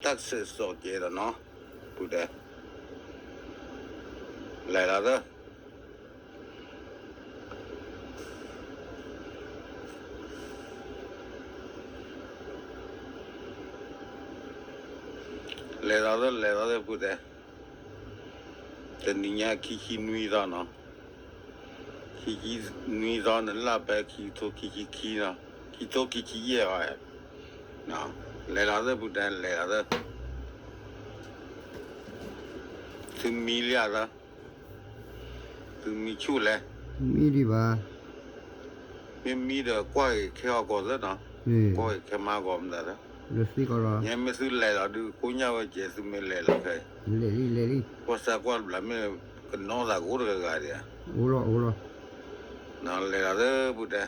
တၢ်ကစဲးစိးကဲဒီးနီၤ, ပုၢ်တဲ, လဲၤလီၤသၢ လဲၤလီၤသၢ လဲၤလီၤသၢ ပုၢ်တဲ, တနံၤညါခံဆံနွံသီနီၤ, ခံဆံနွံသီန့ၣ် လၢပဲခံကထိခံဆံခံနီၤ, ခံကထိခံဆံယဲၢ်အီၤ, လဲၤလီၤသၢ ပုၢ်တဲ လဲၤလီၤသၢ, သုမံလံဧါသၢ သုမံဆူၣ်လဲၣ်, မံဒံးဘၣ်, မ့ၢ်မံဒီးကွၢ်က့ၤခဲအီၤကီးသၢနီၤ, ကွၢ်က့ၤခဲမါကီးမတၤသၢ, လၢသ့ကီးလီၤ, ညါမ့ၢ်သုလဲၤလီၤဒုး ကိညၢ်ဝဲကဲသုမ့ၢ်လဲၤလီၤခဲအံၤ, လဲၤလံ လဲၤလံ, ကွၢ်စၢ်ကွၢ်တဘျီ မ့ၢ်ကနီၣ်သးကအိၣ်တဂၤဂၤဒံးဧါ, အိၣ်လီၤ အိၣ်လီၤ, လဲၤလီၤသၢ ပုၢ်တဲ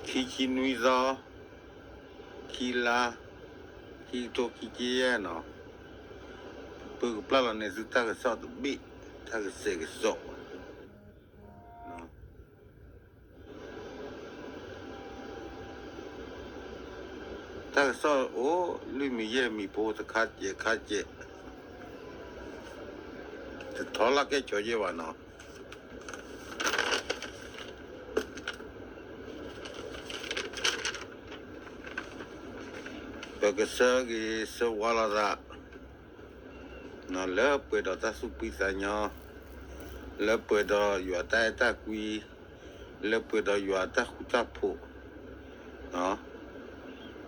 ခံဆံနွံသီ, ခံလါ, ခံကထိခံဆံယဲၢ်နီၤ, ပကပျၢ်လီၤန့ၢ်သုတၢ်ကစီၣ်တဘ့ၣ်, တၢ်ကစဲးကစီး တၢ်ကစီၣ်အိၣ် လွံၢ်မံၤယဲၢ်မံၤဖိ တခါစဲးခါစဲး, တထီလၢကဲဆိးယဲၢ်ဘၣ်နီၤ, ပကဆၢဂ့ၤဆၢဝါလိာ်သး လၢပှဲၤဒီးတၢ်သူၣ်ဖှံသးညီ, လၢပှဲၤဒီးယွၤတၢ်အဲၣ်တၢ်ကွံ, လၢပှဲၤဒီးယွၤတၢ်ဃူတၢ်ဖိး,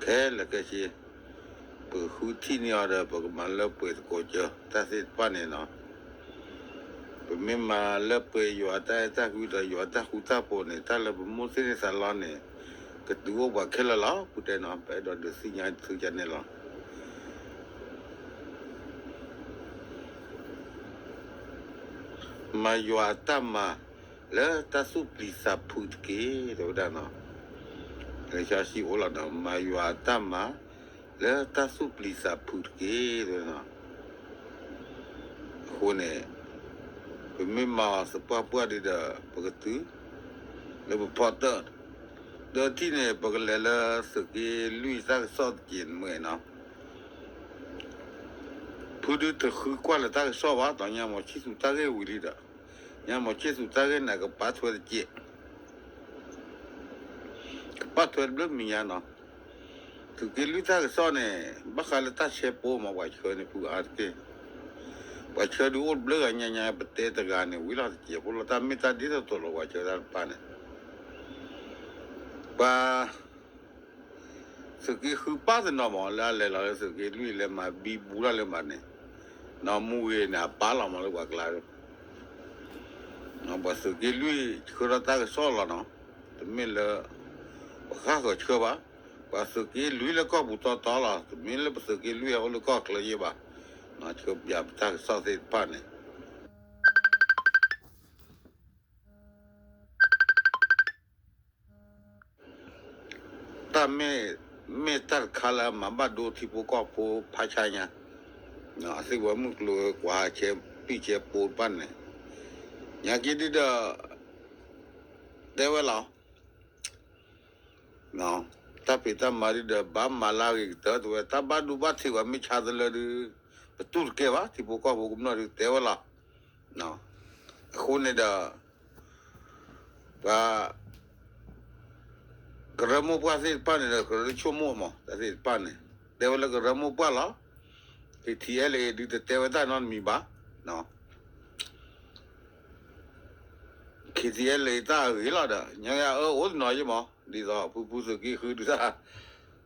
ခဲလၢာ်ခဲဆ့, ပကဃုထံၣ်န့ၢ်အီၤဒီး ပကမၤလၢပှဲၤသကိးကၢၤတၢ်သ့ၣ်တဖၣ်န့ၣ်နီၤ, ပမ့ၢ်မၤလၢပှဲၤယွၤတၢ်အဲၣ်တၢ်ကွံဒီးယွၤတၢ်ဃူတၢ်ဖိးန့ၣ် တၢ်လၢပမိၢ်သ့ၣ်န့ၢ်သးလီန့ၣ် ကတုၤအိၣ်ပှၤခဲလၢာ်လီၤ ပုၢ်တဲနီၤ, ပအဲၣ်ဒိးဒုးသ့ၣ်ညါသုကန့ၣ်လီၤ. မၤယွၤအတၢ်မၤလၢတၢ်သူၣ်ပျံၤသးဖုးတက့ၢ် တဲဝဲဒၣ်နီၤ, လံာ်စီဆှံအိၣ်လီၤနီၤ, မၤယွၤအတၢ်မၤလၢတၢ်သူၣ်ပျံၤသးဖုးတက့ၢ် တဲဝဲနီၤ. အဃိန့ၣ် ပမ့ၢ်မၤအီၤသပှၢ်ပှၢ်ဒံးဒီး ပကတုၤ လၢပဖီတၢၣ်, ဒီးထံၣ်န့ၣ် ပကလဲၤလၢသုးက့လွံၢ်တၢ်ကစီၣ်တက့ၢ်မ့ၢ်နီၤ, ဖုဒုတဃုကွၢ်လၢတၢ်ကစီၣ်ဘၣ်, ဒီးညါမီၤဆံၣ်သူးတၢ်ဂ့ၢ်ဝံၤလံဒီး, ညါမီၤဆံၣ်သူးတၢ်ဂ့ၢ်န့ၣ် ကပာ်ထွဲတက့ၢ်, ကပာ်ထွဲတဘျုးမံၤညါနီၤ, သုးက့လွံၢ်တၢ်ကစီၣ်န့ၣ် ဘၣ်ဃးလၢတၢ်ဆဲးပိမး ပှၤဆှၢန့ၢ်ဖုအါတက့ၢ်, ပှၤဆှၢဒုးအိၣ်တဘျုးဂၤညါညါ ပတဲတဂၤန့ၣ် ဝံၤလီၤတစဲးဖိလီၤ တၢ်မ့ၢ်တၢ်ဒ်သိးသိးလီၤ ပှၤဆှၢတၢ်တဖၣ်န့ၣ် ပှၤ သုးက့ဃုပၢ်တနီၤမး လၢအလဲၤလီၤလၢသုးက့လွံၢ်လဲၤမၤဘံဘူတၢ်လၢမးန့ၣ်, နီၢ်မူဂ့ၤန့ၣ် အပာ်လီၤမးလၢပှၤကျါ, ပှၤသုးက့လွံၢ်ဆှၢထီၣ်တၢ်ကစီၣ်လီၤနီၤ, တမ့ၢ်လၢ ပှၤဃၣ်ဃၢၤဆှၢဘၣ်, ပှၤသုးက့လွံၢ်လၢကီၢ်ပူၤတီတီလီၤ, တမ့ၢ်လၢပသုးက့လွံၢ်အအိၣ်လၢကီၢ်ချၢယဲၢ်ဘၣ်, ဆှၢပၠးပတၢ်ကစီၣ်သ့ၣ်တဖၣ်န့ၣ် တၢ်မ့ၢ် မ့ၢ်တၢ်တခါလၢအမၤဘၣ်ဒိထံဖိကီၢ်ဖိဖးဆါညါ, အသ့ၣ်ဝဲမုၢ်ကျိၤဝဲၤကွာ်ဆဲးပံၣ်ဆဲးပိတဖၣ်န့ၣ်, ညါက့ဒ်ဒီး တဲဝဲလီၤ, တၢ်ဖံးတၢ်မၤဒ်ဒီး ဘၣ်မၤလၢအဂ့ၤကတၢၢ်တဲဝဲ, တၢ်ဘၣ်ဒိဘၣ်ထံးဝဲမ့ၢ်ဆါတလၢဒုး ပတူၢ်တကဲဘၣ် ထံဖိကီၢ်ဖိကမျၢၢ်ဒုးတဲဝဲလီၤ. အဃိန့ၣ်ဒီး ပှၤ ကရၢမိၢ်ပှၢ်သ့ၣ်တဖၣ်န့ၣ်ဒီး ကရၢတဆိကမိၣ်မး တၢ်သ့ၣ်တဖၣ်န့ၣ် တဲဝဲလၢကရၢမိၢ်ပှၢ်လီၤ. က့ထံအဲလ်အ့ ဒုးတတဲဝဲတၢ်နီတမံၤဘၣ်. က့ထံအဲလ်အ့ တၢ်အဂ့ၤလီၤဒီး ညါအၢအိၣ်တနီၤယ့ၢ်မး ဒ်သိးဖုဖုသုးက့ဃုဒုးတၢ်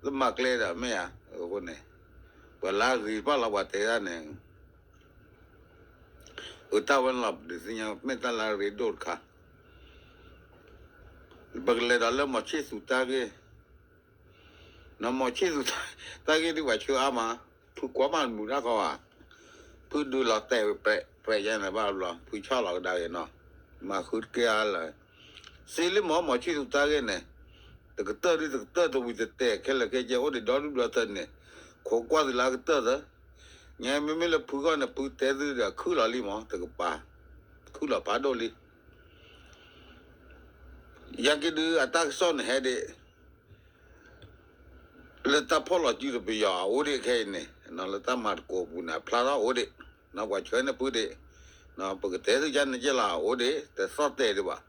တမၤကျဲဒီးမ့ၢ်ဧါ. အဃိန့ၣ် ပှၤလၢအဂ့ၤတဖၣ်လီၤ ပှၤတဲတၢ်န့ၣ် အတၢ်ဝဲလီၤ ပဒုးသ့ၣ်ညါ မ့ၢ်တၢ်လၢအရ့ဒိၣ်တခါ ပကလဲၤဒီးလၢမီၤဆ့ၣ်သူးတၢ်ဂ့ၢ် နီၢ်မီၤဆ့ၣ်သူး တၢ်ဂ့ၢ်ဒုးပှၤဆှၢအါမး, ဖုကွၢ်မးမုာ်တၢ်ခီဧါ, ဖုဒုးလီၤတဲာ်ဝဲပြဲးပြဲးယါန့ၣ်ဘၣ်ဘျီ ဖုဆီၣ်လီၤကဒါက့ၤနီၤ, မၤဃုတကဲအါလၢာ်, စ့လံမီၤ မီၤဆ့ၣ်သူးတၢ်ဂ့ၢ်န့ၣ်, တကတၢၢ်ဒုးတကတၢၢ်တဝံၤတတဲာ် ခဲလၢာ်ခဲဆ့အိၣ်ဒံးဒီဒူၣ်ဒီထၢန့ၣ်, ခိးကွၢ်သုလၢအကတၢၢ်သၢ, ညါမ့မ့ၢ်လၢဖုဂီၢ်န့ၣ် ဖုတဲသုဒီးခုၣ်လီၤလံမီၤ တကပၤ, ခုၣ်လီၤဖးဒိၣ်လံ ယက့ဒုးအတၢ်ကစီၣ်န့ၣ်ဟဲဒံး လၢတၢ်ဖီၣ်လီၤစုဒီးပယီၤအအိၣ်ဒံးခဲအံၤန့ၣ်, လၢတၢ်မၤသကိးပူၤန့ၣ် အဖျါထီၣ်အိၣ်ဒံး, ပှၤဆှၢန့ၢ်ဖုဒံး, ပကတဲသုကန့ၣ်က့လီၤ အအိၣ်ဒံး တသီၣ်တဲာ်ဒံးဘၣ်,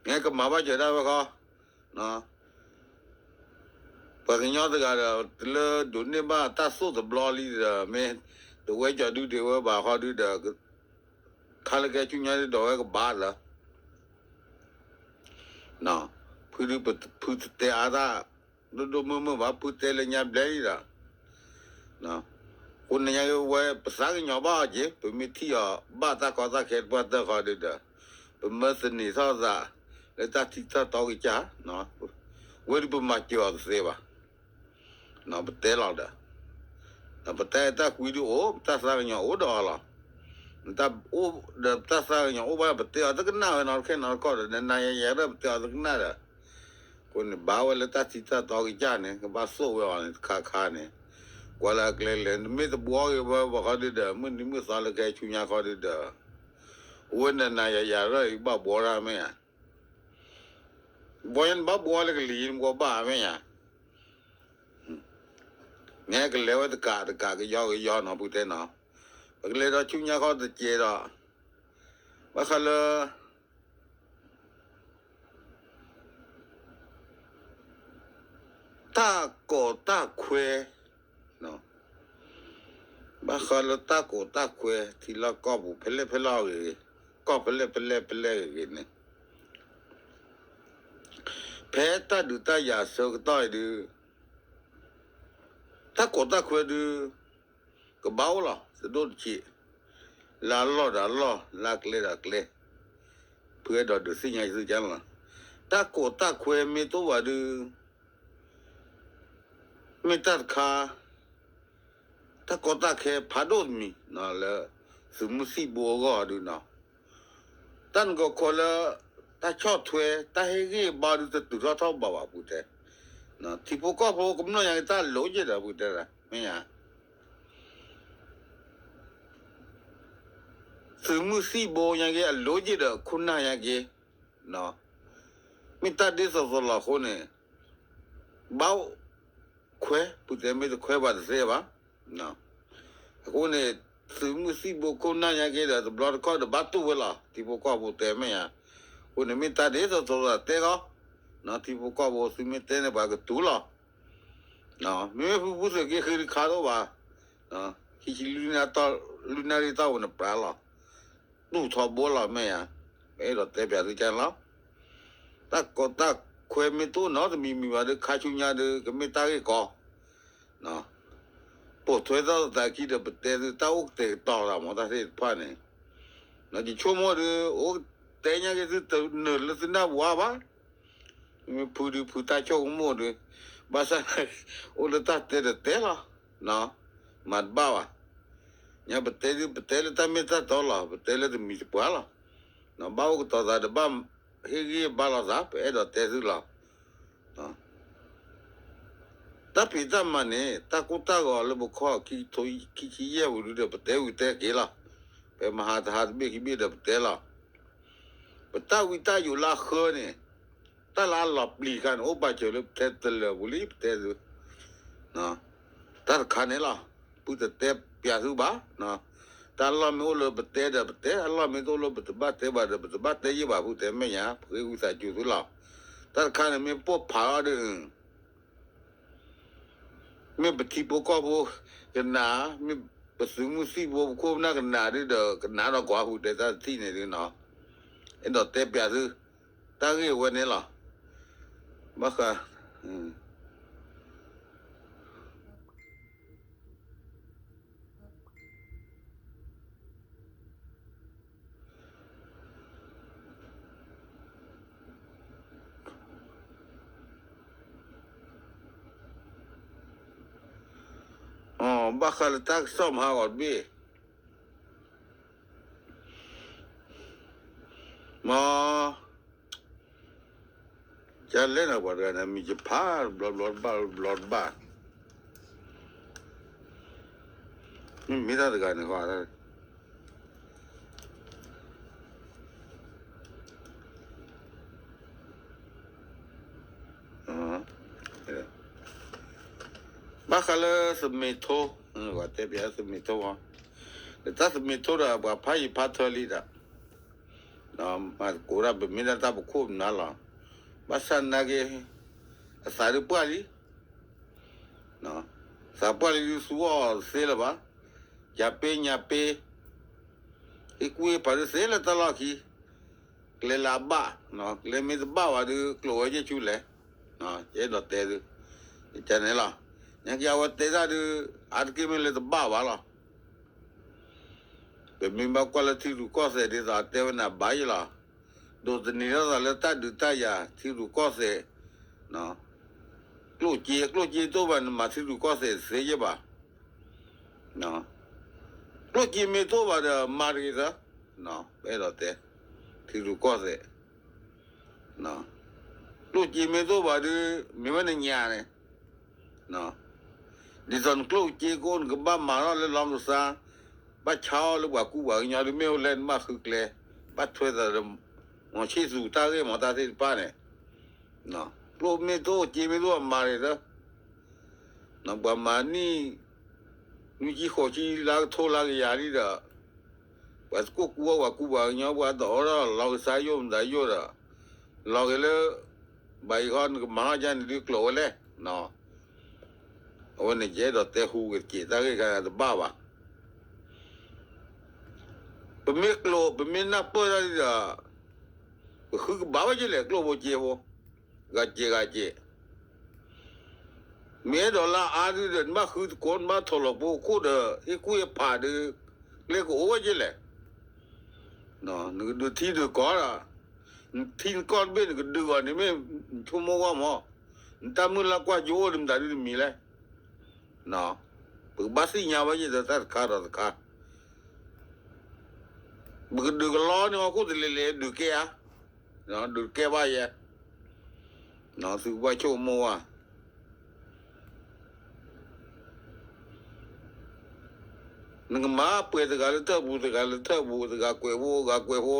နကမၤဘၣ်စၢၤဒၣ်ဝဲဃီ, ပှၤကညီတဂၤဒီး လၢဒိးန့ၢ်ဘၣ်တၢ်သိၣ်တဘျီလံဒီး မ့ၢ်တဝဲကၠီၤဒုဒံးဝဲဘၣ်ဃီဒုဒီး ခါလၢကဲဆူညါဒုဒီးဝဲကဘၣ်လၢ ဖုဒု ဖုတတဲအါတၢ် ဒိၣ်ဒိၣ်မုၢ်မုၢ်ဘၣ် ဖုတဲလၢညါဘျဲၣ်လံဒီး, ဃိန့ၣ်ညါက့ဝဲ ပသးကညီၤဘၣ်အီၤက့ၤ ပမ့ၢ်ထံၣ်အီၤဘၣ်တၢ်ကီတၢ်ခဲတပှၢ်တၢၢ်ဃီဒုဒီး, ပမၢသန့ၤထီၣ်သး လၢတၢ်ထံတၢ်တီကစၢ်, ဝဲဒုပမၤစၢၤအီၤတသ့ဘၣ်, ပတဲလီၤဒီး ပတဲတၢ်ကွံဒုအိၣ် ပတၢ်သးကညီၤအိၣ်ဒီးအီၤလီၤ, ဒီးပတၢ်သးကညီၤအိၣ်ဘၣ် ပတဲအီၤတကနၣ်ဝဲနီတခဲနီတခီဒီး နနၤယၤယၤဒီးပတဲအီၤတကနၣ်ဒီး, အဃိန့ၣ် ဘၣ်ဝဲလၢတၢ်ထံတၢ်တီကစၢ်န့ၣ် ကဘၣ်သိၣ်ဝဲအီၤန့ၣ်တခါခါန့ၣ်, ကွၢ်လၢအကျဲလဲၣ် နမ့ၢ်တဘှီက့ၤဝဲဘၣ်ဃီဒုဒီး မုၢ်နံၤမုၢ်သီလၢကဲဆူညါဃီဒုဒီး, အဝဲနနၤယၤယၤဒီး ယကဘၣ်ဘှီတၢ်မ့ၢ်ဧါ, ဘှီညါနဘၣ်ဘှီလၢကလံၤနဘှီဘၣ်မ့ၢ်ဧါ နကလဲၤဝဲတကးတကးကယီကယီနီၤ ဖုတဲနီၤ, ပကလဲၤဒီးဆူညါခီတကဲးဒီး, ဘၣ်ဃးလၢ တၢ်ကိးတၢ်ခွဲ, ဘၣ်ဃးလၢတၢ်ကိးတၢ်ခွဲ ထံလီၢ်ကီၢ်ပူၤ ဖဲလဲၣ်ဖဲလဲၣ်ဂ့ၤဂ့ၤ, ကီၢ်ဖဲလဲၣ်ဖဲလဲၣ်ဖဲလဲၣ်ဂ့ၤဂ့ၤန့ၣ်, ဖဲတၢ်ဒုးတၢ်ယၤအဆၢကတီၢ်အံၤဒုး တၢ်ကိးတၢ်ခွဲဒုး ကဘၣ်အိၣ်လီၤ တဒိၣ်တဆံး, လၢအလီၢ်ဒီးအလီၢ် လၢအကျဲဒီးအကျဲ, ဖုအဲၣ်ဒိးဒုးသ့ၣ်ညါသုကလီၤ, တၢ်ကိးတၢ်ခွဲမ့ၢ်တအိၣ်ဘၣ်ဒုး မ့ၢ်တၢ်တခါ တၢ်ကီတၢ်ခဲဖးဒိၣ်တမံၤ လၢ သုးမုၢ်သံၣ်ဘိအဂီၢ်ဒုးနီၤ, တၢ်နကီၢ်ခိးလၢ တၢ်ဆီၣ်ထွဲ တၢ်ဟ့ၣ်ဂံၢ်ဘါဒုး တတုၤထီၣ်ထီၣ်ဘၣ်ဘၣ် ဖုတဲ, ထံဖိကီၢ်ဖိကမျၢၢ်ညါက့ၤတၢ်လိၣ်က့ၤဒီး ဖုတဲဒၣ် မ့ၢ်ဧါ, သုးမုၢ်သံၣ်ဘိညါက့ၤ အလိၣ်က့ၤဒီးခိၣ်နၢ်ညါက့ၤ, မ့ၢ်တၢ်ဒ်သိးသိးလီၤအဃိန့ၣ် ဘၣ်အိၣ်ခွဲ ဖုတဲ မ့ၢ်တခွဲဘၣ်တသ့ဘၣ်. အဃိန့ၣ် သုးမုၢ်သံၣ်ဘိခိၣ်နၢ်ညါက့ၤဒီး တဘျီတခီၣ်ဒီးဘၣ်တူၢ်ဝဲလီၤ ထံဖိကီၢ်ဖိတဲမ့ၢ်ဧါ. အဃိန့ၣ် မ့ၢ်တၢ်ဒ်သိးသိးလီၤတဲဂီၢ်, ထံဖိကီၢ်ဖိသုမ့ၢ်တဲန့ၣ် ပှၤကတူၢ်လီၤ. မ့မ့ၢ်ဖုဖုသုးက့ဃ့တခါတအိၣ်ဘၣ်, ခံဆံလွံၢ်နၣ်ရံၣ်တၢ်အိၣ်နပြးလီၤ. တူၢ်ထီဘိလီၤမ့ၢ်ဧါ. ပအဲၣ်ဒိးတဲပၠးသုကလီၤ. တၢ်ကီတၢ်ခွဲမ့ၢ်တအိၣ်နီတမံၤမံၤဘၣ်ဒီး ခါဆူညါဒီး ကမ့ၢ်တၢ်ဂ့ၢ်ကီ ပိာ်ထွဲထီၣ်သးခံဒီး ပတဲသုတၢ်အိၣ်ကတဲာ်ကတီၤသးမ့ၢ် တၢ်သ့ၣ်တဖၣ်န့ၣ်, ယဆိကမိၣ်ဒီး အိၣ်ကတဲညါက့ၤသုတနၢၤလၢသုနၢ်ပူၤဘၣ်. မ့ၢ်ဖုဒုးဖုတၢ်ဆိကမိၣ်ဒီး ဘၣ်ဆၣ် အိၣ်လၢတၢ်တဲဒီးတဲလီၤ. မၤတဘၣ်ဘၣ်. ညါပတဲဒုး ပတဲလၢတၢ်မ့ၢ်တၢ်တီလီၤ. ပတဲလၢတမံၤတပှၤလီၤ. ဘၣ်အိၣ်ကတီၤသးဒီး ဘၣ်ဟ့ၣ်ဂံၢ်ဘါလိာ်သး ပအဲၣ်ဒိးတဲသုလီၤ. တၢ်ဖံးတၢ်မၤန့ၣ် တၢ်ကိၢ်တၢ်ဂီၤလၢပခီၣ်ခံကထိခံဆံယဲၢ်ပူၤဒုဒီး ပတဲဝံၤတဲက့ၤလီၤ. ပမဟါတဟါတဘ့ၣ်ခံဘ့ၣ်ဒီးပတဲလီၤ. ပတၢ်ဝံတၢ်ယိးလၢအဃၢန့ၣ် တၢ်လၢအလီၤပျံၤခါန့ၣ် အိၣ်ပာ်စၢၤလၢပထဲတလၢာ်ပူၤလံ ပတဲသု တၢ်တခါန့ၣ်လီၤ. ဖုတတဲပၠးသုဘၣ်. တၢ်အလီၢ်မ့ၢ်အိၣ်လၢပတဲဒီးပတဲ, အလီၢ်မ့ၢ်တအိၣ်လၢပတဘၣ်တဲဘၣ်ဒီး ပတဘၣ်တဲယဲၢ်ဘၣ် ဖုတဲမ့ၢ်ညါ ပဃ့ဝံသးစူၤသုလီၤ. တၢ်တခါန့ၣ်မ့ၢ်ပိၢ်ဖးအီၤဒီး မ့ၢ်ပထံဖိကီၢ်ဖိကနၣ်, မ့ၢ်ပသုးမုၢ်သံၣ်ဘိပခိၣ်ပနၢ်ကနၣ်ဒုဒီး ကနၣ်ဒီးကွၢ်ဖုတဲတၢ်တထံၣ်န့ၣ်ဒုနီၤ, အဲၣ်ဒိးတဲပၠးသု, တၢ်ဂ့ၢ်ဝဲန့ၣ်လီၤ. ဘၣ်ဃး ဘၣ်ဃးလၢတၢ်ကစီၣ်မဟါဂီၤတဘ့ၣ် မ့ၢ် ကလဲၣ်နၤပှၤတဂၤန့ၣ် မံၤယဖး ဘျီဘျီတဘၣ် ဘျီတဘၣ် မ့မ့ၢ်တၢ်တဂၤန့ၣ်ဃီ တၢ် တၢ် ဘၣ်ဃးလၢသမံးထိ, ပှၤတဲပျးသမံးထိ, တၢ်သမံးထိဒီး ပှၤဖးယံၤဖးထၢလံဒီး, မၤသကိးတၢ်ပမ့ၢ်ဒၣ်တၢ်ပခိၣ်ပနၢ်လီၤ. ဘၣ်ဆၣ်သနာ်က့ အသးဒုးပှၢ်လံ, သးပှၢ်လံဒုးသူအီၤတသ့လၢၤဘၣ်. ယၤပ့ညၤပ့, ဟ့ၣ်ကူၣ်ဟ့ၣ်ဖးဒုးသ့လၢတၢ်လီၢ်ခံ, ကျဲလၢအဘၣ်, ကျဲမ့ၢ်တဘၣ်ဘၣ်ဒုး ကျိာ်ဝဲယဲၢ်ဆူလဲၣ်, ယအဲၣ်ဒိးတဲဒုး, န့ၣ်လီၤ. ညါက့အဝဲတဲတၢ်ဒုး, အါတက့ၢ်မ့ၢ်လၢတဘၣ်ဘၣ်လီၤ. ပမ့ၢ်ဘၣ်ကွၢ်လၢထံရူၢ်ကီၢ်သဲးဒ်သိးတဲဝဲန့ၣ်ဘၣ်ယဲလီၤ. ဒိးသန့ၤထီၣ်သးလၢတၢ်ဒုးတၢ်ယၤထံရူၢ်ကီၢ်သဲး, ကျိၣ်စ့, ကျိၣ်စ့တအိၣ်ဘၣ်န့ၣ် မၤထံရူၢ်ကီၢ်သဲးတသ့ယဲၢ်ဘၣ်. ကျိၣ်စ့မ့ၢ်တအိၣ်ဘၣ်ဒီးမၤတဂ့ၤသၢ, ပအဲၣ်ဒိးတဲ, ထံရူၢ်ကီၢ်သဲး, ကျိၣ်စ့မ့ၢ်တအိၣ်ဘၣ်ဒီး မ့ၢ်ဝဲနညါန့ၣ် ဒ်သိးနကျိၣ်စ့ကအိၣ် နကဘၣ်မၤထီၣ်လၢလီၢ်ကစၢ်, ဘၣ်ဆါအီၣ်လၢပှၤကူပှၤကညီဒုး မ့ၢ်အိၣ်လဲၣ် နဘၣ်ဃုကျဲ, ဘၣ်ထွဲသးဒီး မီၤဆံၣ်သူၤတၢ်ဂ့ၢ်မီၤတၢ်သ့ၣ်တဖၣ်န့ၣ်, ကျိၣ်မ့ၢ်တအိၣ် စ့မ့ၢ်တအိၣ် မၤတဂ့ၤသၢ. ပှၤမၤနံၣ် နွံဆံဃိးဆံလါကထိလါကယၤလံဒီး, ပှၤသကိးကူအီၣ်ပှၤကူပှၤကညီ ပှၤတအိၣ်ဒီးလီၢ်ကစၢ်ယိၣ်မတၤယိၣ်ဒီး, လီၤဂ့ၤလၢ ဘၣ်အံၤဃီနကမၤထီၣ်ဒ်န့ၣ်ဒုးကျိာ်ဝဲလဲၣ်. အဝဲန့ၣ်ယအဲၣ်ဒိးတဲဟူးဂ့ၤတက့ၢ် တၢ်ဂ့ၢ်ခါတဘၣ်ဘၣ်. ပမ့ၢ်ကျိာ် ပမ့ၢ်နၢ်ပၢၢ်တၢ်ဒီး, ပဃုကဘၣ်ဝဲက့လဲၣ် ကျိၣ်ဖိစ့ဖိ, ဂၤစဲးဂၤစဲး မ့ၢ်အဲၣ်ဒိးလၢအါဒုဒီး နဘၣ်ဃုသကိး နဘၣ်ထိၣ်လီၤဖိအခိၣ်ဒီး ဟ့ၣ်ကူၣ်ဟ့ၣ်ဖးဒီး ကျဲကအိၣ်ဝဲက့လဲၣ်. နကဒုးထံဒုးကီၢ်ဒီး, နထံနကီၢ်တဘ့ၣ်နကဒုးအီၤန့ၣ်မ့ၢ် နဆိကမိၣ်ဝဲမး, နတၢ်မုၢ်လၢ်ကွၢ်ကၠိအိၣ်ဒီးမတၤဒုတမံၤလဲၣ်. ပကဘၣ်သ့ၣ်ညါဝဲယဲဒီးတၢ်တခါဒီးတခါ, ပကဒုးကလီန့ၢ်ဟီၣ်ခိၣ်တလ့ၤလ့ၤဒုးကဲဧါ, ဒုးကဲဘၣ်ယဲ, သုကဘၣ်ဆိကမိၣ်ဝဲ နကမၤပှဲၤတဂၤလၢထၢၣ်ပူၤ တဂၤလၢထၢၣ်ပူၤ တဂၤကွဲးဖိ ဂၤကွဲးဖိ,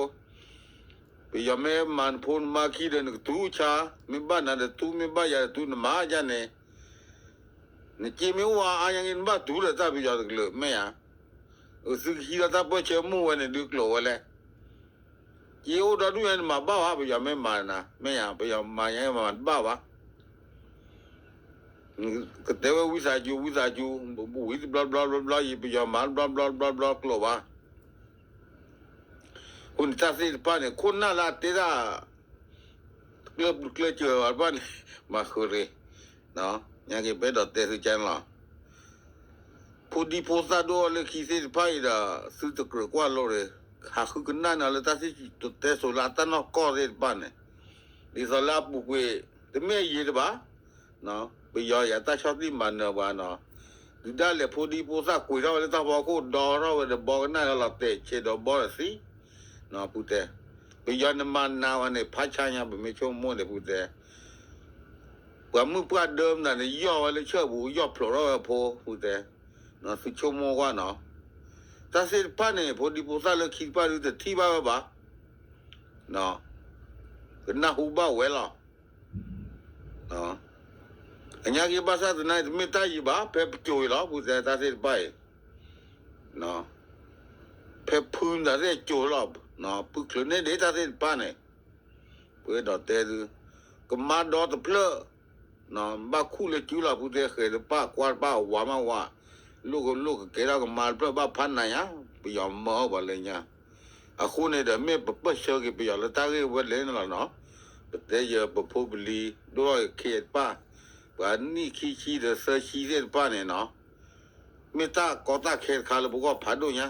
ပယီၤမ့ၢ်မၤနဖိနမါခံဒီး နကတူၢ်ဆါ, မ့ၢ်ဘၣ်နၤဒီးတူၢ် မ့ၢ်ဘၣ်ယၤဒီးတူၢ် နမၤဒ်န့ၣ်, နစ့မ့ၢ်အိၣ်အါအါညါက့ နဘၣ်တူၢ်ဒီးတၢ်ပယီၤတကလုာ် မ့ၢ်ဧါ, သုကဟံးဒီးတၢ်ပၢၢ်ဆၢမုၢ်ဝဲန့ၣ်ဒုးကျိာ်ဝဲလဲၣ်. စ့အိၣ်ဒီဒူၣ်ညါ နမၤဘၣ်ဘၣ် ပယီၤမ့ၢ်မၤနၤ မ့ၢ်ဧါ, ပယီၤမၤညါမၤတဘၣ်ဘၣ်. ကတဲဝဲဝံသးစူၤ ဝံသးစူၤ, ဝံတဘျီဘျီဘျီဘျီအံၤ ပယီၤမၤတဘျီဘျီဘျီဘျီကျိာ်ဘၣ်. အဃိန့ၣ်တၢ်သ့ၣ်တဖၣ်န့ၣ် ခိၣ်နၢ်လၢအတဲတၢ် ကျၢၢ်ကျၢၢ်စၢၤဘၣ်တဖၣ်န့ၣ် မၤဃုာ်ရ့ၣ်, ညါက့ၤပအဲၣ်ဒိးတဲသုကန့ၣ်လီၤ. ဖိဒံဖိသၣ်ဒိၣ်အီၤလၢခံသ့ၣ်တဖၣ်အံၤဒီး သုတကြၢးကွၢ်လိရ့ၣ်, ဟးဃုကနၣ်နၤလၢတၢ်စံၣ်တဲစိၤလၢအတၢ်နီၢ်ကီၢ်သ့ၣ်တဖၣ်န့ၣ်, ဒ်သိးလၢအပူၤကွံာ် တမ့ၢ်အယံၤတဘၣ် ပယီၤယၤတၢ်ဆီၣ်တံၢ်မၤနၢၤပှၤနီၤ, ဒုးဒၣ်လဲာ်ဖိဒံဖိသၣ်ကွံာ်ထီၣ်ဝဲလၢတၢ်ဖီခိၣ် ဒီထီၣ်ဝဲဒီးဘီကနၣ်လီၤတဲာ်ဆဲးဒီးဘီဒီးသံ, ဖုတဲ, ပယီၤန့ၣ်မၤနၤဝဲန့ၣ် ဖးဆါညါ ပမ့ၢ်ဆိကမိၣ်န့ၣ် ဖုတဲ ပှၤမုၢ်ပှၢ်ဒၢမနုၤန့ၣ် ယီၢ်ဝဲလၢဆၢၣ်ပူၤ ယီၢ်ဖျိးထီၣ်ဝဲဖိ ဖုတဲ, သုဆိကမိၣ်ကွၢ်နီၤ, တၢ်သ့ၣ်တဖၣ်န့ၣ် ဖိဒံဖိသၣ်လၢခံတဖၣ်ဒုးတထံၣ်ဘၣ်ဝဲဘၣ် ကနၢ်ဟူဘၣ်ဝဲလီၤ. အညါက့ၤဘၣ်ဆၣ်သနာ်က့ တမ့ၢ်တၢ်ယံၤဘၣ် ဖဲပစိၤအံၤလီၤ ဖုတဲ တၢ်သ့ၣ်တဖၣ်အံၤ, ဖဲဖုမတၤသ့ၣ်စိၤလီၤ, ဖုချုးန့ၢ်ဒံးတၢ်သ့ၣ်တဖၣ်န့ၣ်, ပအဲၣ်ဒိးတဲသု, ကမါဒီတဖျၢၣ် ဘၣ်ခူၣ်လၢစုလီၤ ဖုတဲ ဃဲၤတပၣ်ကွၢ်တပၣ်ဝးမးဝး, လိၣ်ကလိၣ်ကကဲထီၣ်ကမါတဖျၢၣ်ဘၣ်ဖးနၤညါ, ပယီၤမၢအီၣ်ပှၤလၢညါ, အဃိန့ၣ်ဒီး မ့ၢ်ပပၢၢ်ဆၢက့ၤပယီၤလၢတၢ်ဂ့ၢ်ဝဲလဲၣ်န့ၣ်လီၤနီၤ, ပတဲယပဖိပလံၤ ဒိၣ်ထီၣ်က့ၤခဲတပၣ်, ပှၤနံၣ်ခံဆံဒီးသၢဆံသ့ၣ်တဖၣ်န့ၣ်နီၤ မ့ၢ်တၢ်ကီတၢ်ခဲတခါလၢပဂီၢ်ဖးဒိၣ်ညါ,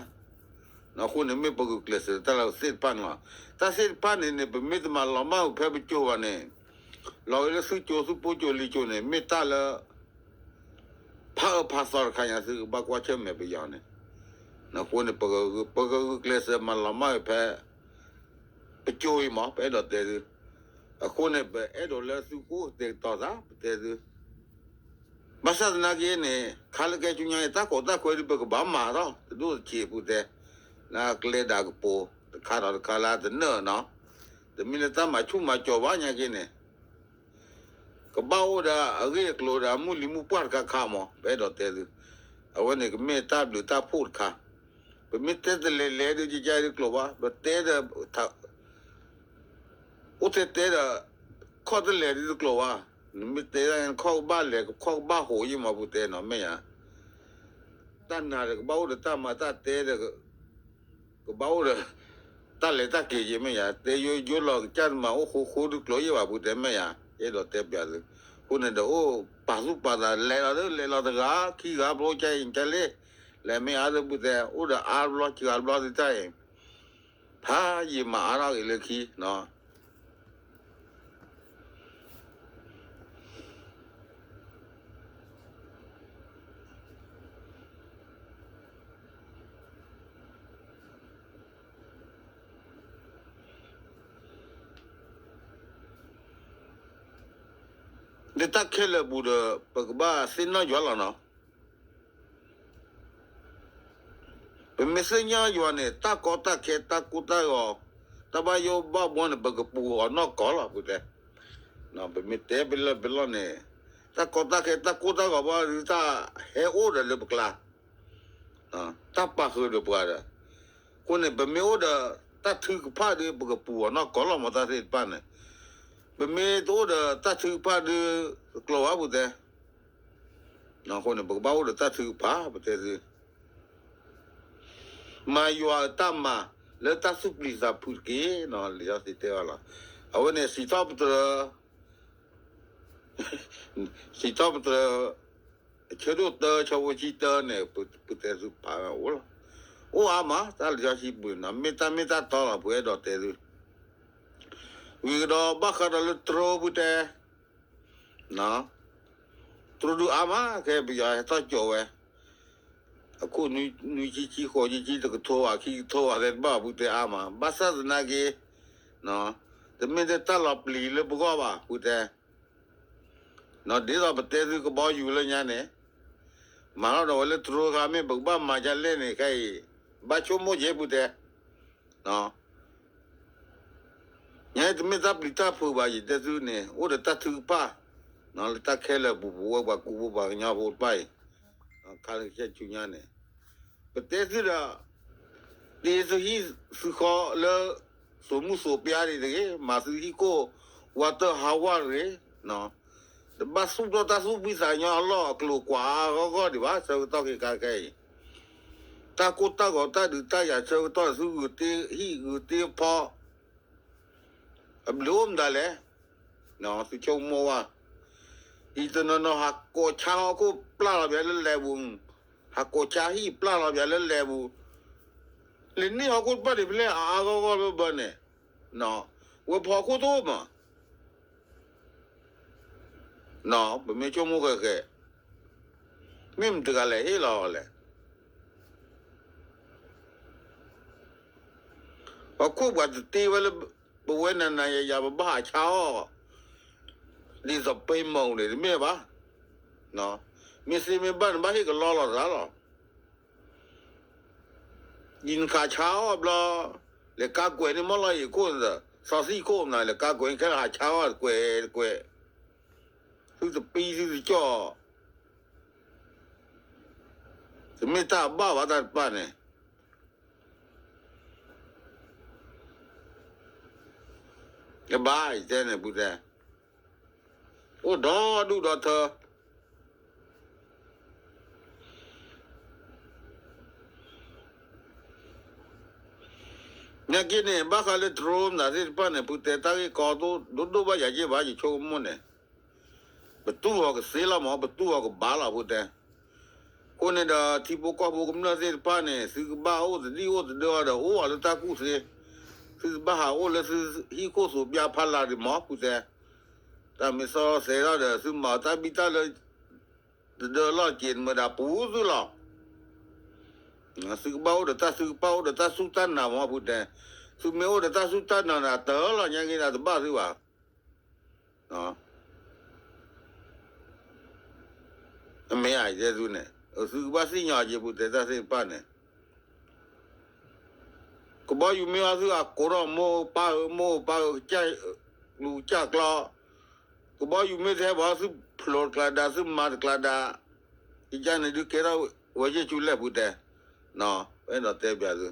အဃိန့ၣ်မ့ၢ်ပဂုာ်ကျဲးစၢးတၢ်လၢသ့ၣ်တဖၣ်န့ၣ်လီၤ. တၢ်သ့ၣ်တဖၣ်န့ၣ်န့ၣ် ပမ့ၢ်တမၤလီၤမၢ်အီၤဖဲပစိၤဘၣ်န့ၣ်, လီၤဂ့ၤလၢသုစိၤသုဖိစိၤလံၤစိၤန့ၣ် မ့ၢ်တၢ်လၢ ဖးအၢဖးသီတခါညါ သုကဘၣ်ကွၢ်ဆၢၣ်မဲာ်ပယီၤန့ၣ်, အဃိန့ၣ် ပကဂုာ်ကျဲးစၢးမၤလီၤမၢ်အီၤဖဲ ပစိၤအံၤမး ပအဲၣ်ဒိးတဲသု, အဃိန့ၣ် ပအဲၣ်ဒိးလၢသုကအိၣ်ကတဲာ်ကတီၤသး ပတဲသု ဘၣ်ဆၣ်သနာ်က့န့ၣ် ခါလၢကဲဆူညါအံၤ တၢ်ကီတၢ်ခဲဒုး ပကဘၣ်မၤထီၣ် တဒိၣ်တဆံး ဖုတဲ, လၢကျဲဒၣ်ကပၤ တခါဒီးတခါလၢတနၢၣ်နီၤ, တမ့ၢ်လၢတၢ်မၤဆူၣ်မၤစီၤဘၣ်ညါက့န့ၣ်, ကဘၣ်အိၣ်ဒီးအဂ့ၢ်အကျိၤဒီးအမုၢ်လံၤမုၢ်ပှၢ်တခါခါမး ပအဲၣ်ဒိးတဲသု, အဝဲန့ၣ်ကမ့ၢ်တၢ်ဘျုးတၢ်ဖှိၣ်တခါ, ပမ့ၢ်တဲတလဲၤလဲၤဒုးကကဲဒုးကျိၤဘၣ်, ပတဲဒီး အိၣ်တဲတဲဒီး ခီၣ်တလဲၤဒုးတကျိၤဘၣ်, နမ့ၢ်တဲဒၣ်ခီၣ်ကဘၣ်လဲၤ ခီၣ်ကဘၣ်ဟိးယံမး ပူၤတဲနီၤ မ့ၢ်ဧါ. တၢ်နာ်ဒီးကဘၣ်အိၣ်ဒီးတၢ်မၤတၢ်တဲဒီး ကဘၣ်အိၣ်ဒီး တၢ်လဲၤတၢ်က့ၤယံမ့ၢ်ဧါ, တဲယိယိလီၤကစၢ်တမၤအိၣ်ဃိဃိဒုးကျိၤယံဘၣ် ပူၤတဲမ့ၢ်ဧါ, အဲၣ်ဒိးတဲပျးသု, အဃိန့ၣ်ဒီးအိၣ်ပာ်သူၣ်ပာ်သးလဲၤလီၤဒုး လဲၤလီၤတဂၤခံဂၤဘျီကဲအံၤကဲလ့, လဲၤမ့ၢ်အါဒုး ပူၤတဲ အိၣ်ဒီးအါဘျီစှၤဘျီသုတၢ်အံၤ ဖးယံာ်မၤအါထီၣ်က့ၤလၢခံနီၤ. လၢတၢ်ခဲလၢာ်ပူၤဒီး ပကဘၣ်သ့ၣ်နီၣ်ယွၤလီၤနီၤ. ပမ့ၢ်သ့ၣ်ညါယွၤန့ၣ် တၢ်ကီတၢ်ခဲ တၢ်ကိၢ်တၢ်ဂီၤ တၢ်ဘၣ်ယိၣ်ဘၣ်ဘှီန့ၣ် ပကပူၤအီၤနီၢ်ကီၢ်လီၤ ပူၤတဲ. ပမ့ၢ်တဲပလီၢ်ပလီၢ်န့ၣ် တၢ်ကီတၢ်ခဲ တၢ်ကိၢ်တၢ်ဂီၤဘၣ်ဒုး တၢ်ဟဲအိၣ်ဒီးလၢပကျါ တၢ်ပာ်ဃုာ်ဒီးပှၤဒီး အဃိန့ၣ် ပမ့ၢ်အိၣ်ဒီးတၢ်ထုကဖၣ်ဒီး ပကပူၤအီၤနီၢ်ကီၢ်လီၤ မ့ၢ်တၢ်သ့ၣ်တဖၣ်န့ၣ်. ပမ့ၢ်တအိၣ်ဒီးတၢ်ထုကဖၣ်ဒီး တကျိၤဘၣ် ပူၤတဲ. အဃိန့ၣ် ပကဘၣ်အိၣ်ဒီးတၢ်ထုကဖၣ် ပတဲသု မၤယွၤအတၢ်မၤ လၢတၢ်သူၣ်ပျံၤသးဖုးတက့ၢ်နီၤ လံာ်စီဆှံတဲအီၤလီၤ. အဝဲန့ၣ် စံးထီၣ်ပတြၢၤ စံးထီၣ်ပတြၢၤ အဆၢဒိၣ်တၢ ဆၢဖိဆံတၢန့ၣ် ပတဲသုဖးအိၣ်လီၤ. အိၣ်အါမး တၢ်လံာ်စီဆှံပူၤနီၤ မ့ၢ်တၢ်မ့ၢ်တၢ်တီလီၤ ပအဲၣ်ဒိးတဲသု ဝံၤကဒီးဘၣ်ဃးဒီးလၢတြိပူၤတဲ တြိဒုးအါမး ခဲပယီၤဟဲထီၣ်ကၠိဝဲ အခိၣ်နွံဆံဆံ ဃိးဆံဆံ တကထိဘၣ် ခံကထိဘၣ် သဲတဘၣ်ပူၤတဲအါမး ဘၣ်ဆၣ်သနာ်က့ တမ့ၢ်တၢ်လီၤပျံၤလၢပဂီၢ်ဘၣ် ပူၤတဲ ဒ်သိးပတဲသုကဘီယူၤလၢညါန့ၣ် မၤထီၣ်ဒီးဝဲလၢတြိခါ မ့ၢ်ပကဘၣ်မၤဒ်လဲၣ်န့ၣ် ခဲအံၤ ဘၣ်ဆိကမိၣ်က့ၤပူၤတဲ ညါတမ့ၢ်တၢ်ပျံၤတၢ်ဖုးဘၣ် ယတဲသုန့ၣ် အိၣ်ဒီးတၢ်ထုကဖၣ် လၢတၢ်ခဲလၢာ်ပူၤ ပဝဲပှၤကူဖိပှၤကညီဖိတဖၣ်အံၤ ခါလၢကဆူညါန့ၣ် ပတဲသုဒီး တ့သုဟံၣ်သုဃီလၢ သိးမုၢ်သိးပျၢ်ဒံးတဂ့ၤ မၤသုဟံၣ်ခိၣ် ဝါတၢၢ်ဟးဝါတဂ့ၤ တဘၣ်သူၣ်ထီၣ်တၢ်သူၣ်ဖှံသးညီအလီၢ်အကျိၤကွၢ်အါဂီၢ်ဂီၢ်ဒံးဘၣ် ဆၢကတီၢ်ခဲခါခဲအံၤ တၢ်ကိၢ်တၢ်ဂီၤတၢ်ဒုးတၢ်ယၤဆၢကတီၢ် သုဂုာ်တ့ၢ်ဟံၣ်ဂုာ်တ့ၢ်ဖီ အဘျုးအိၣ်မတၤလဲၣ် သုဆိကမိၣ်ဝဲ အံၤတနီၤနီၤ ဟးကိးဆါဟီၣ်ခိၣ်ပျၢ်လီၤပျးလၢလဲၤပူၤ ဟးကိးဆါဟံၣ်ပျၢ်လီၤပျးလၢလဲၤပူၤ လၢန့ၣ်ဟီၣ်ခိၣ်တဖၣ်န့ၣ်ဖဲလဲၣ်အါအါဂီၢ်ဂီၢ်လၢဘၢန့ၣ် ဝဲဖီခိၣ်တအိၣ်မး ပမ့ၢ်ဆိကမိၣ်ဃဲးဃဲး မ့ၢ်မတၤတဂၤလဲၣ်ဟ့ၣ်လီၤအီၤလဲၣ် ပှၤခိၣ်ပှၤတတ့ဝဲလၢ ပဝဲနၤနၤယၤယၤ ပဘၣ်ဟးဆါအီၣ် ဒ်သိးပ့ၤမုၢ်န့ၣ် တမ့ၢ်ဘၣ်. မ့ၢ်သ့မ့ၢ်ဘၣ်န့ၣ် ဘၣ်ဟ့ၣ်ကလီလီၤသးလီၤ. ယနခးဆါအီၣ်ဘျီ လဲၤကါကွဲးန့ၢ်မီၢ်လီၢ်အံၤခိၣ်န့ၣ်ဒီး စီၤသံၣ်ခိၣ်နၤ လဲၤကါကွဲးန့ၢ်ခဲလၢာ် ဟးဆါအီၣ်တကွဲးတကွဲး သုတပံသုတကၠီၣ် တမ့ၢ်တၢ်အဘၣ်ဘၣ်တၢ်တဖၣ်န့ၣ် ကဘၣ်ယတဲန့ၣ် ပူၤတဲ အိၣ်ဒီဒူၣ်ဒီထၢ နာ်က့န့ၣ် ဘၣ်ဃးလၢတြိမနုၤသ့ၣ်တဖၣ်န့ၣ် ပူၤတဲတၢ်ဂ့ၢ်ကီဒိၣ်ဒိၣ်ဘၣ်ယၤက့ၢ်ဘၣ် ယဆိကမိၣ်န့ၣ် ပတူၢ်အီၤကသ့လီၤမး ပတူၢ်အီၤကဘၣ်လီၤ ပူၤတဲ အဃိန့ၣ်ဒီး ထံဖိကီၢ်ဖိကမျၢၢ်သ့ၣ်တဖၣ်န့ၣ် သုကဘၣ်အိၣ်သဒံၣ်အိၣ်သဒၢအီၤဒီး အိၣ်အီၤလၢတၢ်ကူၣ်သ့, သုတဘၣ်ဟးအိၣ်လၢသုဟံၣ်ခိၣ်သူးပျၢ်ဖးလၢ်ဒံးမး ပူၤတဲ တၢ်မ့ၢ်သီသဲးထီၣ်ဒီး သုမၤတၢ်ဘံၣ်တၢ်လၢ တဒၢလီၢ်က့ၤ နမ့ၢ်ဒၣ်ပူၤသုလီၤ. သုကဘၣ်အိၣ်ဒီးတၢ်ထုကဖၣ် အိၣ်ဒီးတၢ်စူၢ်တၢ်နာ်မး ပူၤတဲ, သုမ့ၢ်အိၣ်ဒီးတၢ်စူၢ်တၢ်နာ်န့ၣ် အတၢၢ်လီၤညါက့ၤန့ၣ် တဘၣ်သုဘၣ်. မ့ၢ်အတဲသုန့ၣ် သုကဘၣ်သ့ၣ်ညါက့ၤ ပူၤတဲတၢ်သ့ၣ်တဖၣ်န့ၣ် ကဘီယူၤမ့ၢ်အီၤသုအကိးထီၣ်မိၢ်ပၢ်ဧၢ မိၢ်ပၢ်ဧၢ ကစၢ်လူၤကစၢ်ကျီ ကဘီယူၤမ့ၢ်တဟဲဘၣ် သုဖျိးတကျါဒါ သုမၤတကျါဒါ, ယကန့ၣ်ဒုးကဲထီၣ်ဝဲယဲၢ်ကၠူလဲၣ်ပူၤတဲ, အဲၣ်ဒိးတဲပျးသု,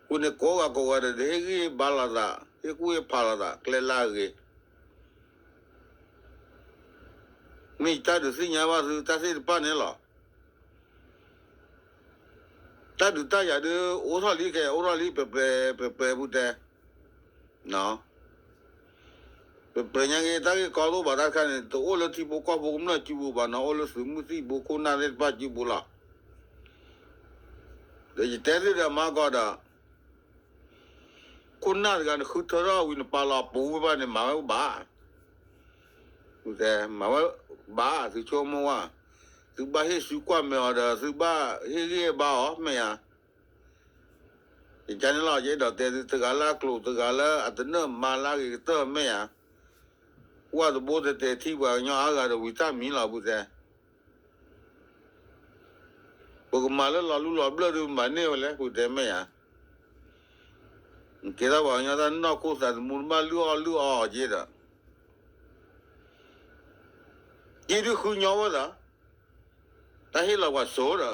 ဃုန့ၣ်ကိးဂၤကိးဂၤဒီး ဟ့ၣ်ဂံၢ်ဟ့ၣ်ဘါလိာ်သး ဟ့ၣ်ကူၣ်ဟ့ၣ်ဖးလိာ်သး ကျဲလၢအဂ့ၤ, မ့ၢ်ယတၢ်ဒုးသ့ၣ်ညါဘၣ်သုတၢ်သ့ၣ်တဖၣ်န့ၣ်လီၤ. တၢ်ဒုးတၢ်ယၤဒုး အိၣ်ထီၣ်လံခဲ အိၣ်ထီၣ်လံ ပှဲၤပှဲၤပှဲၤပူၤတဲ, ပှဲၤပှဲၤညါက့ၤ တၢ်ဂ့ၢ်ကီတအိၣ်ဘၣ်တၢ်တခါန့ၣ် တအိၣ်လၢထံဖိကီၢ်ဖိကမျၢၢ်စုပူၤဘၣ်နီၤ အိၣ်လၢသုးမုၢ်သံၣ်ဘိခိၣ်နၢ်သ့ၣ်တဖၣ်စုပူၤလီၤ. ဒီးယတဲသုဒီးမၤကီးဒီး ခိၣ်နၢ်တဂၤနဃုထၢထီၣ်ဝံၤနပာ်လီၤပူၤဝဲဘၣ်န့ၣ် မၤဝဲဘၣ်, မၤဝဲဘၣ် သုဆိကမိၣ်ဝဲ, သုဘၣ်ဟ့ၣ်စုကွၢ်မဲာ်အီၤဒီး သုဘၣ်ဟ့ၣ်ဂံၢ်ဟ့ၣ်ဘါအီၤ မ့ၢ်ဧါ. ယကန့ၣ်လီၤ ယအဲၣ်ဒိးတဲသု တဂၤလၢအကျိၤ တဂၤလၢအတနၢၣ်မၤလၢအဂ့ၤကတၢၢ် မ့ၢ်ဧါ. ဝၣ်တဘိတတဲာ်ထံၣ်ပှၤကညီအါဂၤဒီးဝံၤတၢ်မံလီၤ ပူၤတဲ ပကမၤလၢလီၤလူလီၤဘျၢၣ်ဒုးမၤန့ၢ်ဝဲလဲၣ် ပူၤတဲမ့ၢ်ဧါ. ကဲထီၣ်ပှၤကညီတၢ်နီၢ်ခိသးသမူတဘၣ်လုၢ်အီၣ်လုၢ်အီအီၤက့ဒီး က့ဒုးဃုညီဝဲသး, တၢ်ဟ့ၣ်လီၤပှၤစိၤဒီး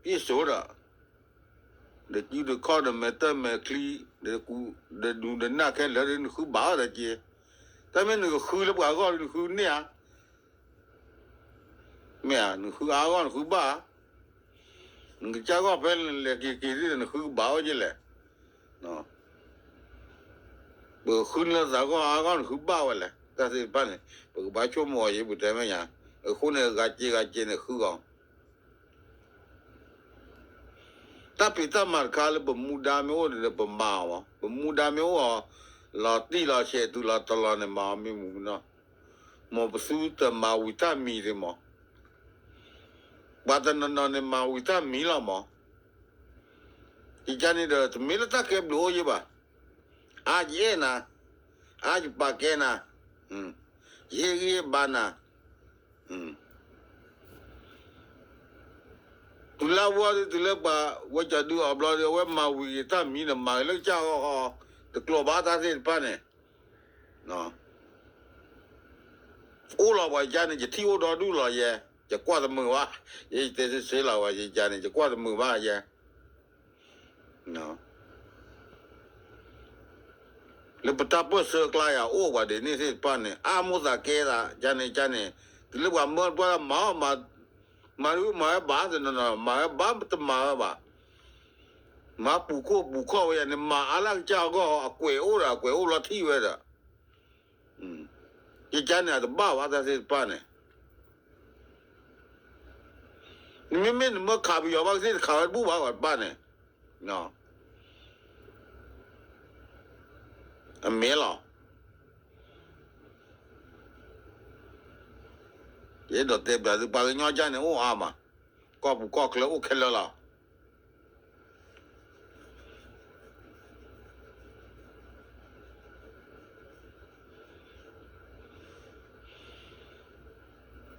ပြည့်စိၤဒီး ဒီးစုဒီးခီၣ်ဒီးမဲာ်တၢ်မဲာ်ချံ ဒီးဒုးဒီးနၢ်ခဲလၢာ်ဒီးနဃုဘၣ်အီၤဒီးက့, တၢ်မ့ၢ်နကဃုလၢပှၤဂီၢ်ဒီးနဃုန့ၢ်ဧါ. မ့ၢ်ဧါ နဃုအါဂီၢ်နဃုဘၣ်ဧါ. နကစၢ်ဂီၢ်ဖဲလဲၤက့ၤက့ၤဒ်ဒီးနဃုကဘၣ်အီၤက့လဲၣ်. ပဃုန့ၢ်လၢသးဂီၢ်အါဂီၢ်နဃုဘၣ်ဝဲလဲၣ် တၢ်သ့ၣ်တဖၣ်န့ၣ် ပကဘၣ်ဆိကမိၣ်အီၤယံၤ ပတဲမဲာ်ညါ, အဃိန့ၣ် ဂၤက့ဂၤက့န့ၣ်ဃုအီၤ တၢ်ဖံးတၢ်မၤတခါလၢပမူဒါမ့ၢ်အိၣ်ဒီးပမၤအီၤ, ပမူဒါမ့ၢ်အိၣ်အီၤ လီၤတံၢ်လီၤဆဲးတုၤလီၤတလီၤန့ၣ် မၤအီၤမ့ၢ်မူနီၤ, မ်ပသုတမၤဝံၤတၢ်မံဒံးမး, ပှၤတနီၤနီၤန့ၣ်မၤဝံၤတၢ်မံလီၤမး, ယကန့ၣ်ဒီး တမ့ၢ်လၢတၢ်ကဲဘျုးအိၣ်ယဲဘၣ်, အါယအဲၣ်နၤ, အါယပာ်ကဲနၤ, ယဟ့ၣ်ဂံၢ်ဟ့ၣ်ဘါနၤ တုၤလၢအဝဲဒုး တုၤလၢပှၤဝဲကၠီဒုးအီၤဘျီဒီး အဝဲမၤဝံၤဂ့ၤတၢ်မံဒီး မၤဂ့ၤလၢကစၢ်ဂီၢ်ဃီ, တကျိၤဘၣ်တၢ်သ့ၣ်တဖၣ်န့ၣ်, အိၣ်လီၤပှၤယကန့ၣ် ယထံၣ်အိၣ်ဒီဒူၣ်လီၤယဲ, ယကွၢ်တမုာ်ဘၣ်, ယတဲဆ့ဆ့လီၤဝဲယကန့ၣ် ယကွၢ်တမုာ်ဘၣ်ယဲ လၢပတၢ်ပၢၢ်ဆၢကျါယၤ အိၣ်ပှၤဒ်န့ၣ်သ့ၣ်တဖၣ်န့ၣ် အါမိၣ်သးကဲသး ကန့ၣ်ကန့ၣ်, တုၤလၢပှၤမၢပှၤမၤအီၤ, မၤဒုးမၤဝဲဘၣ်တနီၤနီၤ မၤဝဲဘၣ်တမၤဝဲဘၣ်, မၤပူၤခိၣ်ပူၤခီၣ်ဝဲယၤန့ၣ် မၤအါလၢကစၢ်အဂီၢ် အကွဲးအိၣ်ဒီး အကွဲးအိၣ်လီၤထံၣ်ဝဲဒီး ယကန့ၣ် အတဘၣ်ဘၣ်တၢ်သ့ၣ်တဖၣ်န့ၣ်, နမ့မ့ၢ်နမၢခးပယီၤဘၣ်ကသ့ၣ်တခးဝဲတဘူၣ်ဘၣ်ပှၤတဖၣ်န့ၣ်, အမ့ၢ်လီၤ. ယအဲၣ်ဒိးတဲပျးသု ပှၤကညီကန့ၣ်အိၣ်အါမး, ကီၢ်ပူၤကီၢ်ချၢအိၣ်ခဲလၢာ်လီၤ. ဝံၤ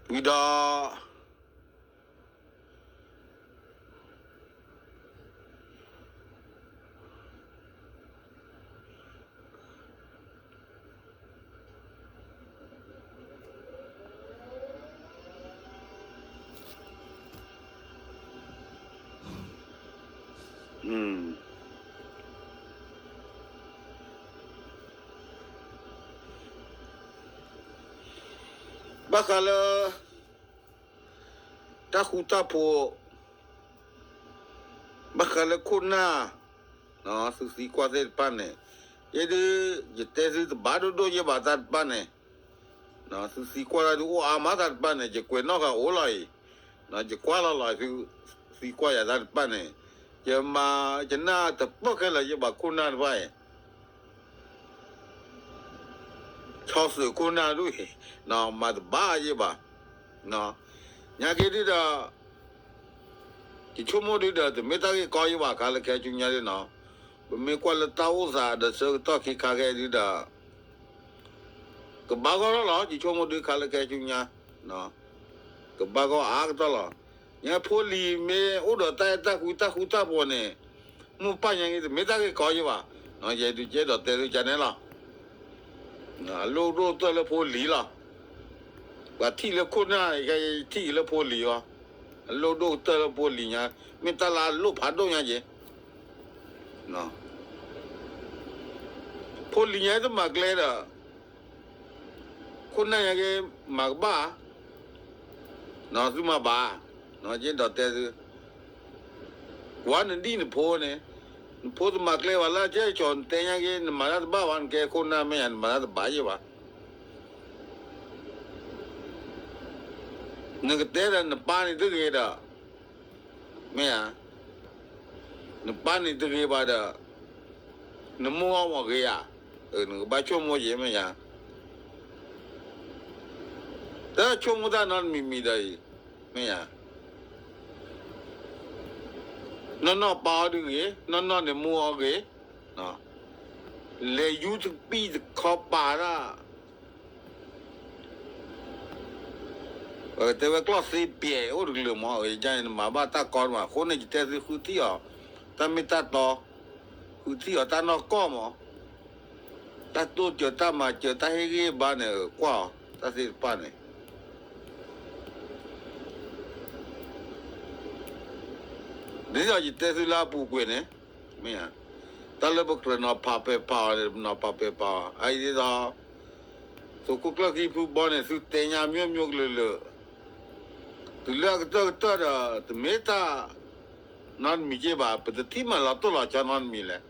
ဒီး ဘၣ်ဃးလၢ တၢ်ဃူတၢ်ဖိး, ဘၣ်ဃးလၢခိၣ်နၢ်, သုသံကွၢ်သ့ၣ်တဖၣ်န့ၣ်, ယဲဒုး ယတဲသုတဘၣ်ဒိၣ်ဒိၣ်ယဲဘၣ်တၢ်တဖၣ်န့ၣ်, သုသံကွၢ်တၢ်ဒုးအိၣ်အါမးတၢ်တဖၣ်န့ၣ် ယကွဲးနီၣ်ဃာ်အိၣ်လီၤအံၤ, ယကွၢ်လီၤလီၤ သုသံကွၢ်ယၤတၢ်တဖၣ်န့ၣ်, ယမၤ ယနၢ်တပၢၢ်ခဲလၢာ်ယဲဘၣ်ခိၣ်နၢ်တဖၣ်အံၤ ဆီသုးခိၣ်နၢ်ဒ်အံၤ, မၤတဘၣ်ယဲဘၣ်. ညါက့ဒုဒီး ယဆိကမိၣ်ဒုဒီး တမ့ၢ်တၢ်ဂ့ၢ်ကီယဲဘၣ် ခါလၢခဲဆူညါဒ်နီၤ, ပမ့ၢ်ကွၢ်လၢတၢ်အိၣ်သးဒီးဆၢကတီၢ်ခံခါခဲဒုဒီး ကဘၣ်ဂီၢ်ထီၣ်လီၤ ယဆိကမိၣ်ဒုခါလၢခဲဆူညါ, ကဘၣ်ဂီၢ်အါကတၢၢ်လီၤ. ညါဖိလံၤမ့ၢ်အိၣ်ဒီးတၢ်အဲၣ်တၢ်ကွံတၢ်ဃူတၢ်ဖိးန့ၣ်, မိၢ်ပၢ်ညါက့ တမ့ၢ်တၢ်ဂ့ၢ်ကီယဲဘၣ်, ယဲဒုးကဲဒိးတဲဒုကန့ၣ်လီၤ. အလိၣ်ဒိၣ်ကတၢၢ်လၢဖိလံၤလီၤ. ပှၤထံၣ်လၢခိၣ်နၢ် ယထံၣ်က့ၤလၢဖိလံၤအီၤ, အလိၣ်ဒိၣ်ကတၢၢ်လၢဖိလံၤညါ, မ့ၢ်တၢ်လၢအလိၣ်ဖးဒိၣ်ညါက့ၤ. ဖိလံၤညါတမၤကျဲဒီး ခိၣ်နၢ်ညါက့ၤမၤကဘၣ်, သုမၤဘၣ်, ယအဲၣ်ဒိးတဲသု, ကွၢ်နဒံၣ်နဖိန့ၣ်, နဖိတမၤကျဲဘၣ်လၢကဲကီၤ နတဲညါက့ၤ နမၤတၢ်တဘၣ်ဘၣ် နကဲခိၣ်နၢ်မ့ၢ်ယါ နမၤတၢ်တဘၣ်ယဲၢ်ဘၣ်. နကတဲဒီးနပၢ်န့ၣ်တဂ့ၤဒီး, မ့ၢ်ဧါ, နပၢ်န့ၣ်တဂ့ၤဘၣ်ဒီး, နမိၢ်အီၤမ့ၢ်ဂ့ၤဧါ, နကဘၣ်ဆိကမိၣ်က့ၤမ့ၢ်ဧါ, တၢ်ဆိကမိၣ်တၢ်နီတမံၤမံၤဒီးအံၤ, မ့ၢ်ဧါ, နီၢ်နီၢ်ပၢ်အီၤဒုးဂ့ၤ, နီၢ်နီၢ်န့ၣ်မိၢ်အီၤဂ့ၤ, လဲၤယူတပံၢ်တခီပာ်ဒၣ် ပကတဲဝဲကျီၢ်သ့ပျဲၢ်အိၣ်တကလုာ်မး, နမၤဘၣ်တၢ်ကီတမး, အဃိန့ၣ် ယတဲသုဃုထံၣ်အီၤ, တၢ်မ့ၢ်တၢ်တီ, ဃုထံၣ်အီၤတၢ်နီၢ်ကီၢ်မး, တၢ်တိၢ်စၢၤတၢ်မၤစၢၤ တၢ်ဟ့ၣ်ဂံၢ်ဘါန့ၣ် ကွၢ်အီၤ, တၢ်သ့ၣ်တဖၣ်န့ၣ် ဒ်သိးယတဲသုလၢအပူၤကွံာ်န့ၣ်, မ့ၢ်ဧါ, တၢ်လၢပကြၢးနီၤဖးပဲာ်ဖးအီၤန့ၣ် ပနီၤဖးပဲာ်ဖးအီၤ, အအံၤဒ်သိး သုးခိၣ်ကျၢၢ်ခံဖုဘီန့ၣ် သုတဲညါမျိးမျိးကလုာ်လၢာ်, တုၤလၢအကတၢၢ်ကတၢၢ်ဒီး တမ့ၢ်တၢ်နီတမံၤက့ဘၣ်, ပတထံၣ်မၤလီၤတိၢ်လီၤဆီနီတမံၤလဲၣ်.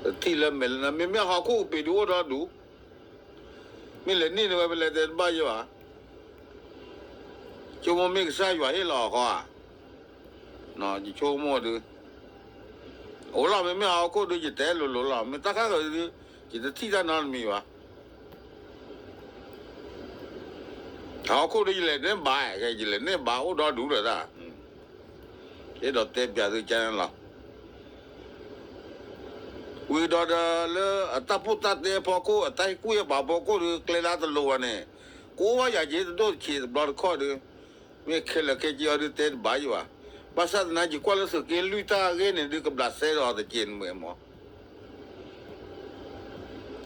ပထံၣ်လၢမဲာ်လၢနၤ မ့မ့ၢ်ဟီၣ်ခိၣ်ကပ့ၤဒုးအိၣ်ဒီဒူၣ်, မ့ၢ်လဲၤန့ၢ်န့ၣ်ဝဲ ပလဲၤတဲတဘၣ်ယဲဘၣ်. ဆိကမိၣ်မ့ၢ်ကစၢ်ယွၤဟ့ၣ်လီၤအီၤဃီဧါ, ယဆိကမိၣ်ဒုး, အိၣ်လီၤ မ့မ့ၢ်ဟီၣ်ခိၣ်ဒုး ယတဲလိၤလိၤလီၤ, မ့ၢ်တၢ်ခါဃၢၤဒုး ယတထံၣ်တၢ်နီတမံၤဘၣ်. ဟီၣ်ခိၣ်ဒုး ယလဲၤန့ၢ်ဘၣ်, ယလဲၤန့ၢ်ဘၣ်အိၣ်ဒီဒူၣ်ဒီးတၢ် အဲၣ်ဒိးတဲပျးသုကန့ၣ်လီၤ. ဝံၤဒီးဒီးလၢအတၢ်ပိၢ်တၢ်တဲအဖီခိၣ် အတၢ်ဟ့ၣ်ကူၣ်ဟ့ၣ်ဖးအဖီခိၣ်ဒီး ကျဲလၢတလိၤဘၣ်န့ၣ်, ကအိၣ်ဘၣ်ယၤက့ၤတဒိၣ်တဆံးတဘျီတခီၣ်ဒီး, မ့ၢ်ခဲလၢာ်ခဲဆ့အီၤဒုးတဲတဘၣ်ယံၤဘၣ်. ဘၣ်ဆၣ်သနာ်က့ ကွၢ်လၢသုးက့လွံၢ်တၢ်အဂ့ၢ်န့ၣ်ဒုး ကဘျးစဲဒီးအီၤတက့ၢ်န့ၣ်မ့ၢ်မး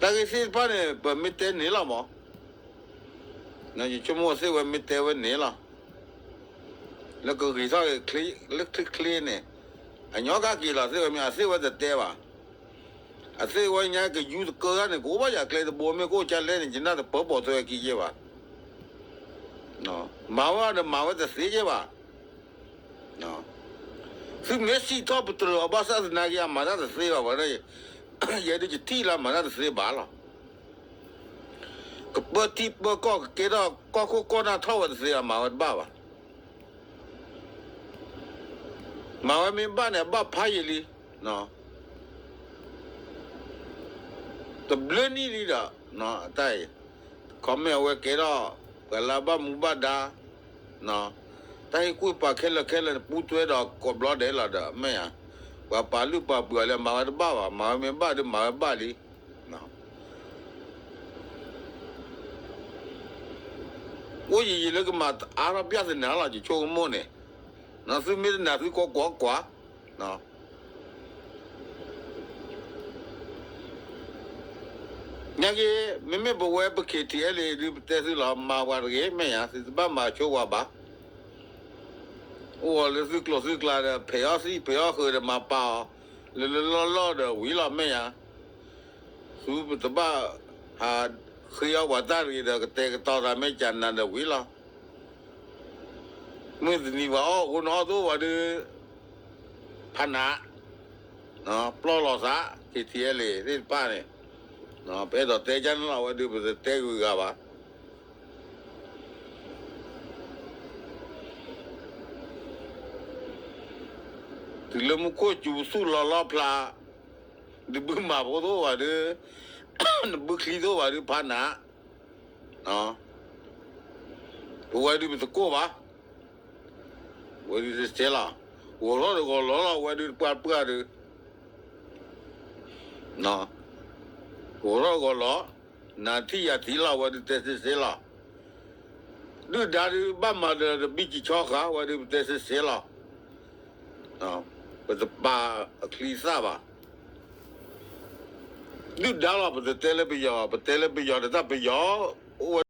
တၢ်ဂ့ၢ်သ့ၣ်တဖၣ်န့ၣ် ပမ့ၢ်တဲန့ၣ်လီၤမး, ယဆိကမိၣ်သ့ၣ်ဝဲမ့ၢ်တဲဝဲန့ၣ်လီၤ. လၢကဂ့ၤထီၣ်က့ၤ လၢချ့ချ့န့ၣ်, အညီကက့ၤလီၤသ့ၣ်ဝဲမ့ၢ် အသ့ၣ်ဝဲတတဲဘၣ်. အသ့ၣ်ဝဲညါကယူတကၢၢ်တၢ်န့ၣ် ကအိၣ်ဘၣ်ယၤကျဲတဘိမ့ၢ်ကအိၣ်ကလဲၣ်န့ၣ် ယနၢ်တပၢၢ်ပိာ်ထွဲခံယဲၢ်ဘၣ်. မၤဝဲဒီးမၤဝဲတသ့ယဲၢ်ဘၣ်. သုမ့ၢ်စံးထီၣ်ပတြၢၤအီၤဘၣ်ဆၣ်သနာ်က့ အမၤတၢ်တသ့ဘၣ်ဝဲ, ယဲဒုးယထံၣ်လၢမၤတၢ်တသ့ဘၣ်လီၤ. ကပၢထံပၢကီၢ် ကကဲထီၣ်ကီၢ်ခိၣ်ကီၢ်နၢ်ထီၣ်ဝဲတသ့ဘၣ် မၤဝဲတဘၣ်ဘၣ်. မၤဝဲမ့ၢ်ဘၣ်န့ၣ် အဘၣ်ဖးယံာ်လံ တဘျုးနံၣ်လံဒီး တၢ်အံၤ ခီမ့ၢ်အဝဲကဲထီၣ် ပှၤလၢအဘၣ်မူဘၣ်ဒါ တၢ်ဟ့ၣ်ကူၣ်ပာ်ခဲလၢာ်ခဲလၢာ် ပူၤတွဲဒီးကိးဘျီဒဲးလီၤဒီး မ့ၢ်ဧါ, ပှၤပာ်လုၢ်ပာ်ပှ့ၤအီၤလၢ မၤဝဲတဘၣ်ဘၣ်, မၤဝဲမ့ၢ်ဘၣ်ဒီး မၤဝဲဘၣ်လံ. အိၣ်ယံာ်ယံာ်လၢကမၤအါထီၣ်ပျၢ်သ့ၣ်နၤလီၤ ယဆိကမိၣ်န့ၣ်, သုမ့ၢ်တနာ်သုကွၢ်ကွၢ်ကွၢ် ညါက့ မ့မ့ၢ်ပဝဲပ K T L A ဒုးပတဲသုလီၤ မၤပှၤတဂ့ၤ မ့ၢ်ဧါ, သုတဘၣ်မၤဆိပှၤဘၣ်. အိၣ်ဝဲလၢသုကျိၤသုကျါဒီး ဖဲးအီၣ်သံၣ်ဖဲးအီၣ်ဃုာ်ဒီးမၤပာ်အီၤ လၢလၢလီၢ်လီၢ်ဒီးဝံၤလီၤ မ့ၢ်ဧါ. သုပတဘၣ်ဟးဃ့အီၣ်ပှၤတၢ်တဂ့ၤဒီး ကတဲာ်ကတီၤသးမ့ၢ်ကနၤဒီးဝံၤလီၤ. မုၢ်တနံၤပှၤအီၣ်အဃိန့ၣ်အီၣ်တအိၣ်ဝဲဒုး ဖးနး ပျီၢ်လီၤသး K T L A သ့ၣ်တဖၣ်န့ၣ် ပအဲၣ်ဒိးတဲကန့ၣ်လီၤ အဝဲဒုးပတတဲဂုၤဂၤဘၣ်. တုၤလၢမူခိၣ်စူၤပသူၣ်လီၤလီၤဖျး နဘုမၤဖိသ့ၣ်ဝဲဒုး နဘုချံသ့ၣ်ဝဲဒုးဖးနး ပဝဲဒုးပသကိးဘၣ်. ဝဲဒုးတတဲလီၤ. ဂီၤထီၣ်တဂီၤလီၤလီၤ ဝဲဒုးတပှၢ်တပှၢ်ဒုး ဂီၤထီၣ်ဂီၤလီၤ နၤထံၣ်ယၤထံၣ်လီၤ ဝဲဒုးတဲစ့စ့လီၤ. ဒုၣ်ဒါဒုးဘၣ်မၤဒီးတဘံၣ်ကံဆီဃာ် ဝဲဒုးပတဲစ့စ့လီၤ. ပတပာ်အချံအသၣ်ဘၣ်. ဒုၣ်ဒါလီၤ, ပတတဲလၢပယီၤ, ပတဲလၢပယီၤဒီးတၢ်ပယီၤအိၣ်ဝဲ